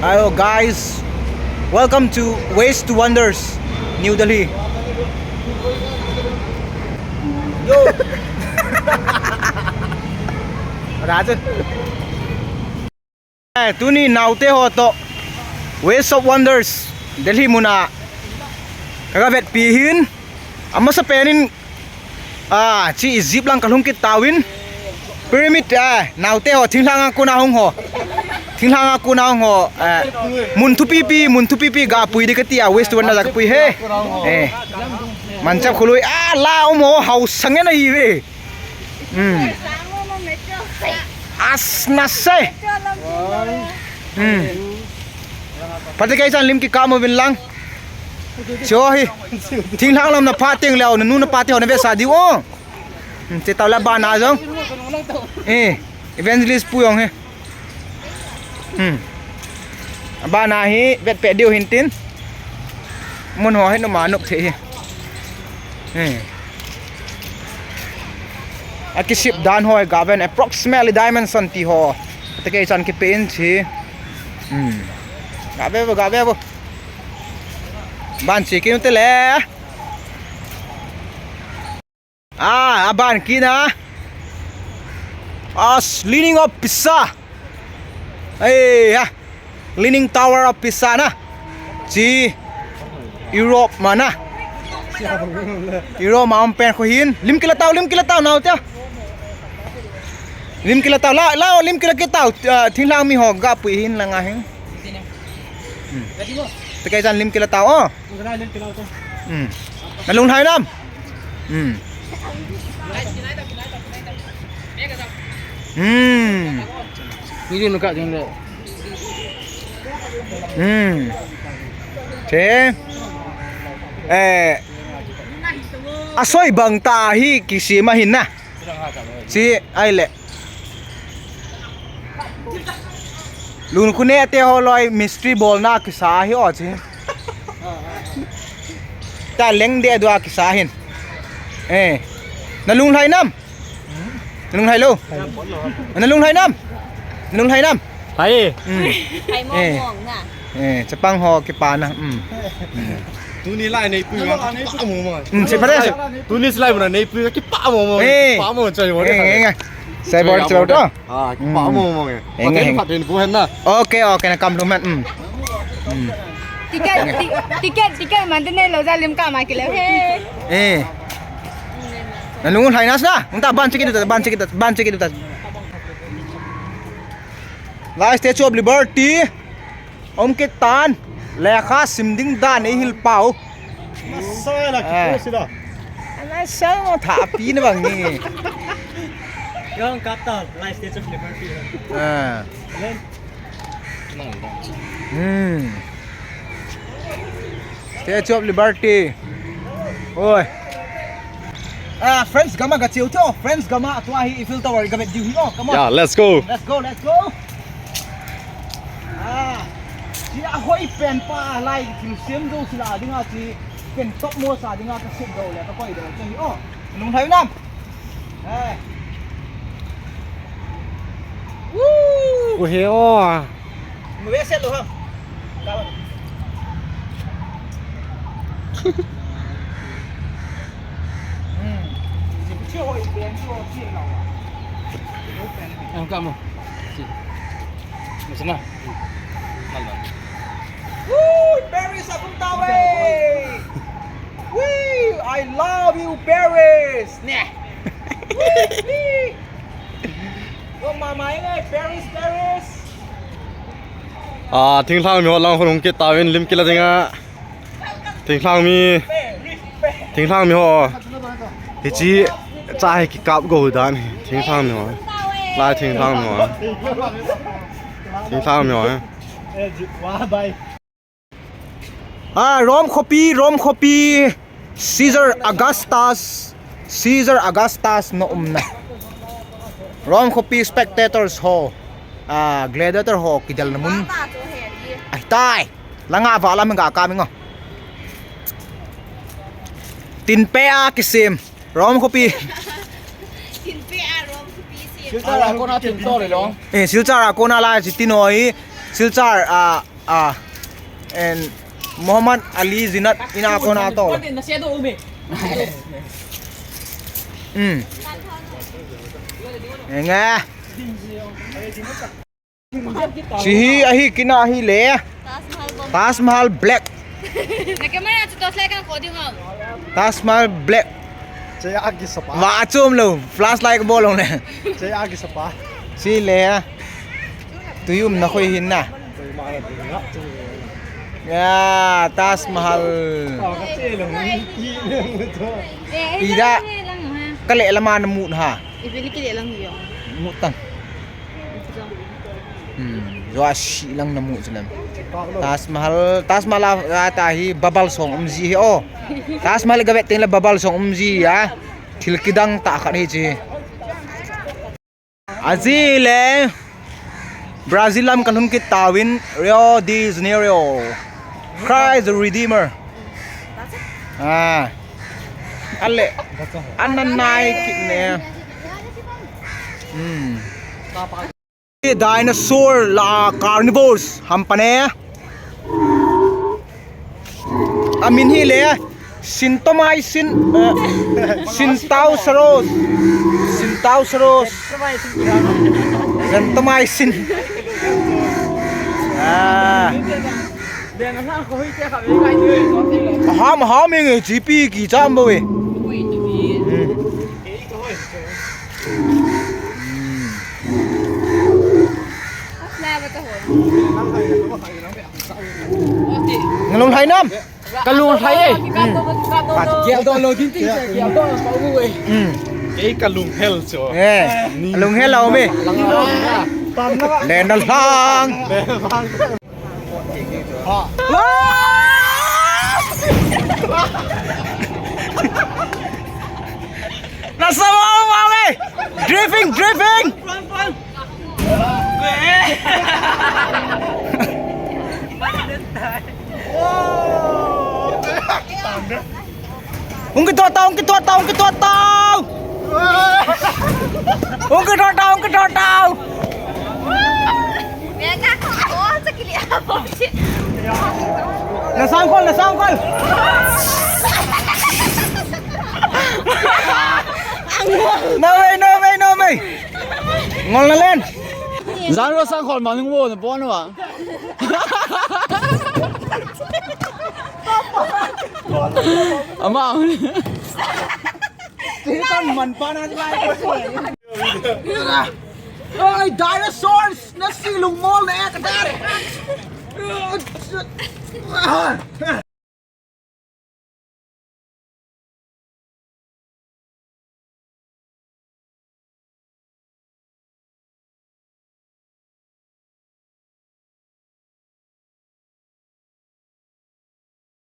Hello guys, welcome to Waste to Wonders, New Delhi. Yo. ເອີ ຕູນີ້ນາວເຕໂຮໂຕ Waste of Wonders ເດລີມຸນາ ກະກະເວັດປີຫີນ ອາມາສະເປນິນ ອາ ຈີອີຢິບລັງກະລຸງກິດຕາວິນ ປີຣາມິດ ອາ ນາວເຕໂຮ ທິງລາງອາກູນາຫົງໂຮ ທິງລາງອາກູນາຫົງໂຮ ອາ ມຸນທຸປີປີ ມຸນທຸປີປີ ກະປຸຍດີກະຕິອາ Waste to Wonders ກະປຸຍເຮ ເອ ມັນຈັບຄຸລຸຍ ອາ ລາວໂມເຮົາສັງເງນະອີເວ ອືມ ອາສນາເຊ ອືມ ປາເຕໄກຈັນລິມກິກາມະວິນລັງ ໂຊຮີ ທິງທາງລຳນະພາເຕັງແລ້ວ ນະນູນະປາເຕໂຮນະເວສາດິວ ອືມ ເຈຕາວລະບານາຈອງ ເອ Evangelist ປູຢອງເຮ ອືມ ອາບານາຮີ ເວັດເປະດິວຫິນຕິນ ມຸນຫໍເຮັດນະມານົກເທ ເອີ ອາກິສິບດານຮອຍກາເວັນ approximately dimension ຕີຫໍ ຕະເກຈັນກິເປນຊີ ອືມ ກາເວໂວ ກາເວໂວ ບານຊີກິນເຕແລ ອາ ອາບານກີນາ ອາ Leaning of Pisa ເອີຍ Leaning Tower of Pisa ນະ ຈີອີໂຣບມານະ ອີໂຣບມາອອມແປນໂຄຫີນ ລິມກິລະເຕົາ ລິມກິລະເຕົາ ນາວເຕ ລິມກິລະເຕົາ ລາວ ລາວ ລິມກິລະເຕົາ ເອີ ທິງລາງມີຫໍກະປຸຍຫີນລະງາເຮັງ ອືມ ຕະໄກຈັນລິມກິລະເຕົາ ອໍ ອືມ ນະລຸງໄທນຳ ອືມ ອືມ ມີຢູ່ນຳກະຈັ່ງເລີຍ ອືມ ເທ ເອ ອາຊ່ອຍບັງຕາຮີກິຊີມາຫິນນະ ຊີໄອແຫຼະ ລຸງຄຸເນເຕໂຮລອຍມິສຕຣີບອລນາກິສາຮີອໍຈີ ຕາເລັງເດອະດູອາກິສາຫິນ ເອ ນະລຸງໄທນຳ ນະລຸງໄທໂລ ນະລຸງໄທນຳ ນະລຸງໄທນຳ ໄທ ອືມ ໄທມອງນະ ເອ ຈະປັງຫໍກິປານະ ອືມ ຕູນີ້ລາຍໃນປືກະກິປະໂມງ ອືມ ຊິປະເດ ຕູນີ້ລາຍບໍ່ນະໃນປືກະກິປະໂມງ ເອ ປະໂມງໃຈບໍ່ ເອ ໄງ ໃສ່ບໍ່ ໃສ່ບໍ່ ອາ ປະໂມງ ເອ ເຫັນ ເຫັນ ເຫັນ ໂອເຄ ໂອເຄ ນະກຳລຸມແມ່ນ ອືມ ອືມ ຕິເກັດ ຕິເກັດ ຕິເກັດ ມັນເຕັນເນໂລຈາລິມກາມາກິເລວເຮ ເອ ນະລຸງໄທນະ ນະ ມຶງຕາບານຊິກິນ ບານຊິກິນ ບານຊິກິນ ລາຍ Statue of Liberty ອົງກິດຕານ ແລຄາຊິມດິງດານ ເອ ຫິລປາວ ມາຊາລະ ເອີ ກິໂກຊິລາ ອານາຊາທາປີນະບັງນີ້ ກອງກັບຕອນ ລາຍ Statue of Liberty ເອີ ອືມ Statue of Liberty ໂອ້ຍ ອາ French Gamma ກະຈິວໂຕ French Gamma ຕົວຮີ Eiffel Tower ກະເວັດດິວຮີ ໂອ come on. Yeah, let's go. Let's go, let's go. ອາ ຊິອາໂຫຍແປນປາໄລ ຄິວເຊມໂດຊິລາດິງອາ ຊິເປັນຕົບໂມຊາດິງອາ ກະຊິບໂດແລະ ກະປ່ອຍໂດ ເຈົ້າຮີ ໂອ ໜຸ່ມໄທນຳ ເອີ ວູ ໂອເຮໂອ ເວເຊັດໂລ Paris ອະຄຸນຕາເວຍ Woo! I love you, Paris! ເນຍ ລົງມາໃໝ່ເລີຍ Paris, Paris! ອາ ທິງທາງມີຮອດລັງຄົນຫົງເກດຕາເວັນລິມກິລາຕິງາ ທິງທາງມີ Paris, Paris! ທິງທາງມີຮອດ ເຮຈີ ຈາຍກິກາບໂກດານ ທິງທາງມີຮອດ ລາຍທິງທາງມີຮອດ ທິງທາງມີຮອດ ອາ ໂຣມຄໍປີ ໂຣມຄໍປີ Caesar Augustus Caesar Augustus ນະ ອືມ ນະ ໂຣມຄໍປີ Spectators Hall ອາ Gladiator Hall ກິດາລະມຸນ ອາຍຕາຍ ລະງາວາລະມັນກະອາກາມິງ ຕິນເປອາກິເຊມ ໂຣມຄໍປີ Silzar Argona ເອີ Silzar Argona ລາຍຊິຕິນອຍ Silzar ອາ Ah, and Muhammad Ali Zinat ina ko na to. Hmm. Enga. Sihi ahi kina ahi le. Taj Mahal Black. Taj Mahal Black. Wa chum lo. Flashlight ko bolong ne. Si le. Tuyum na khoi hin na. Ya, Taj Mahal. Ida. Kale lama na mut ha. Mut tan. Hmm, yo asi lang na mut silam. Taj Mahal, Taj Mahal ata hi babal song umji hi o. Taj Mahal gabe ting la babal song umji ya. Thil kidang ta khat hi chi. Aji le Brazil lam ka lhun kit tawin Rio de Janeiro. Christ the Redeemer. Ah. Ale. Ananai kit ne. Hmm. Dinosaur la carnivores hampane. Amin hi le Sintomycin, eh, Sintausaurus. Sintausaurus. Gentomycin. Ah. Aha, maha menge G P ki chamba we. Hmm. Ngalung hai nam. Kalung hai. Pat kial do lo din tin kial do pa bu eh. Hmm. Ei kalung hel so. Eh, kalung hel lo me. Len lang. Nasa mau mau eh. Drifting, drifting. Ungki tota, ungki tota, ungki tota. Ungki tota, ungki tota. Na sangkol, na sangkol. No way, no way, no way. Ngol na len. Zan ro sangkol ma ning wo na bon wa. Ama. Ti kan man pa na lai ko. Oi, dinosaurs, na silung mol na ek dare.